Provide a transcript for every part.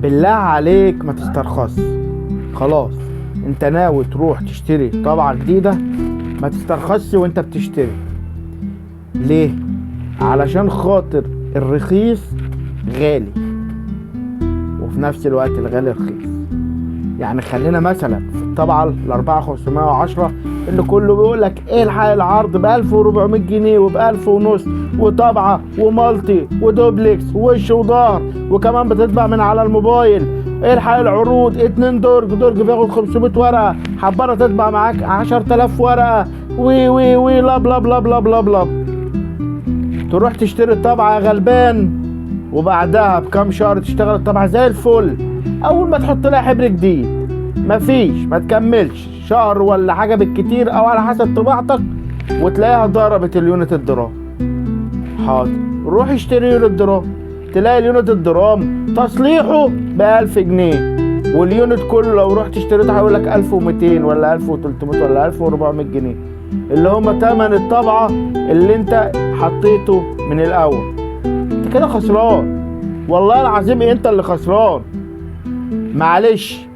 بالله عليك ما تسترخص. خلاص انت ناوي تروح تشتري طبعة جديدة، ما تسترخصش وانت بتشتري. ليه؟ علشان خاطر الرخيص غالي، وفي نفس الوقت الغالي رخيص. يعني خلينا مثلا في الطبعة ال 4510 اللي كله بيقول لك ايه الحق العرض ب 1400 جنيه وب 1500 ونص، وطبعة و multi و duplex وش وظهر، وكمان بتطبع من على الموبايل. ايه الحق العروض، 2 درج، درج بياخد 500 ورقة، حبارة تطبع معاك 10000 ورقة، وي وي وي لب لب لب لب لب لب. تروح تشتري الطبعة يا غلبان، وبعدها بكام شهر تشتغل الطبعة زي الفل. اول ما تحط لها حبر جديد مفيش، ما تكملش شهر ولا حاجة بالكتير او على حسب طباعتك، وتلاقيها ضربت ال unit ال drum. حاضر، روح اشتري unit drum، تلاقي ال unit ال drum تصليحه ب1000 جنيه، وال unit كله لو رحت اشتريته هيقول لك 1200 ولا 1300 ولا 1400 جنيه، اللي هما تمن الطبعة اللي انت حطيته من الاول. انت كده خسران، والله العظيم انت اللي خسران. معلش،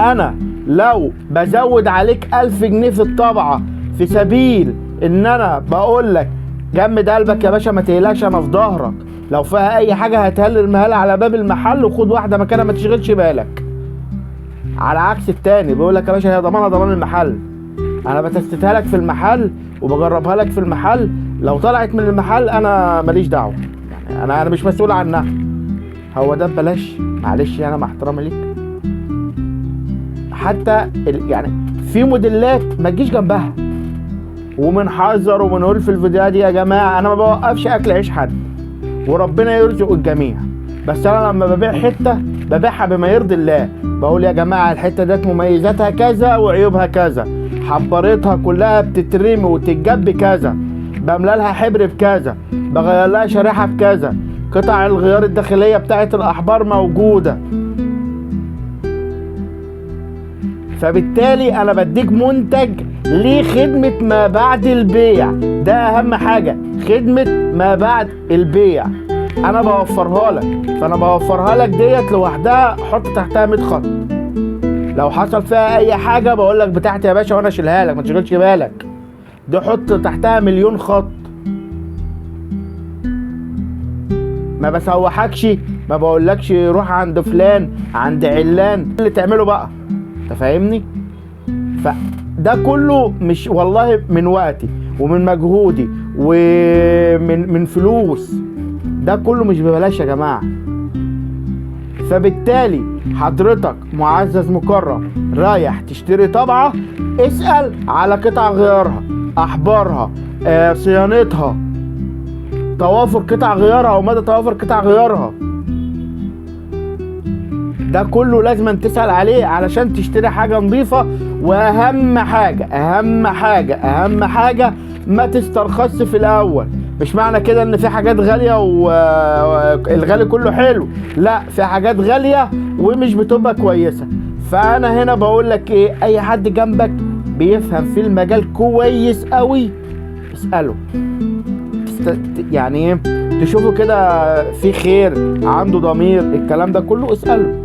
انا لو بزود عليك 1000 جنيه في الطبعة في سبيل ان انا بقول لك جمد قلبك يا باشا، ما تقلقش انا في ظهرك، لو فيها اي حاجة هتهلل المهالة على باب المحل وخد واحدة مكانها، ما تشغلش بالك. على عكس التاني بيقول لك يا باشا هي ضمانها ضمان المحل، انا بتستها لك في المحل وبجربها لك في المحل، لو طلعت من المحل انا ماليش دعوة، يعني انا مش مسؤول عنها. هو ده ببلاش؟ معلش انا مع احترامي ليك، حتى يعني في موديلات ما تجيش جنبها. وبنحذر وبنقول في الفيديوهات دي يا جماعة انا ما بوقفش اكل عيش حد، وربنا يرزق الجميع، بس انا لما ببيع حتة ببيعها بما يرضي الله. بقول يا جماعة الحتة ديت مميزاتها كذا وعيوبها كذا، حبرتها كلها بتترمي وتتجب كذا، بملى لها حبر بكذا، بغير لها شريحة بكذا، قطع الغيار الداخلية بتاعت الاحبار موجودة. فبالتالي انا بديك منتج ليه خدمة ما بعد البيع، ده اهم حاجة، خدمة ما بعد البيع انا بوفرها لك. فانا بوفرها لك ديت لوحدها حط تحتها 100 خط، لو حصل فيها اي حاجة بقول لك بتاعتي يا باشا وانا اشيلها لك، ما تشغلش بالك، دي حط تحتها 1,000,000 خط. ما بسوحكش، ما بقولكش روح عند فلان عند علان، اللي تعمله بقى، انت فاهمني؟ فده كله مش والله من وقتي ومن مجهودي ومن فلوس، ده كله مش ببلاش يا جماعة. فبالتالي حضرتك معزز مكرم رايح تشتري طبعة، اسأل على قطع غيارها، احبارها، صيانتها، توافر قطع غيارها ومدى توافر قطع غيارها، ده كله لازم تسأل عليه علشان تشتري حاجة نظيفة. واهم حاجة، اهم حاجة، اهم حاجة ما تسترخصش في الاول. مش معنى كده ان في حاجات غالية والغالي كله حلو، لا، في حاجات غالية ومش بتبقى كويسة. فانا هنا بقول لك ايه، اي حد جنبك بيفهم في المجال كويس قوي اسأله، يعني ايه، تشوفه كده في خير، عنده ضمير، الكلام ده كله اسأله،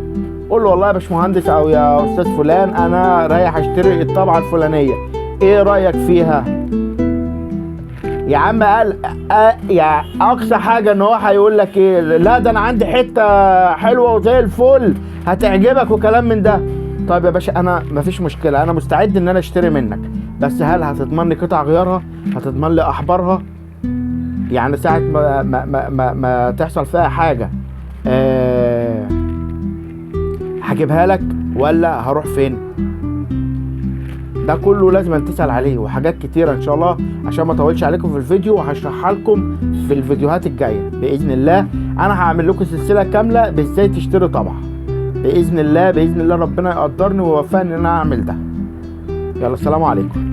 قول له والله يا باشمهندس او يا استاذ فلان انا رايح اشتري الطبعة الفلانية، ايه رأيك فيها؟ يا عم قال يا اقصى حاجة ان هو هيقول لك ايه، لا ده انا عندي حتة حلوة وزي الفل هتعجبك وكلام من ده. طيب يا باشا انا مفيش مشكلة، انا مستعد ان انا اشتري منك، بس هل هتضمن لي قطع غيارها؟ هتضمن لي احبارها؟ يعني ساعة ما تحصل فيها حاجة، هجيبها لك ولا هروح فين؟ ده كله لازم تسأل عليه، وحاجات كتيرة إن شاء الله عشان ما أطولش عليكم في الفيديو، وهشرحها لكم في الفيديوهات الجاية بإذن الله. أنا هعمل لكم سلسلة كاملة بإزاي تشتري طبعة بإذن الله، بإذن الله ربنا يقدرني ويوفقني إن أنا أعمل ده. يلا السلام عليكم.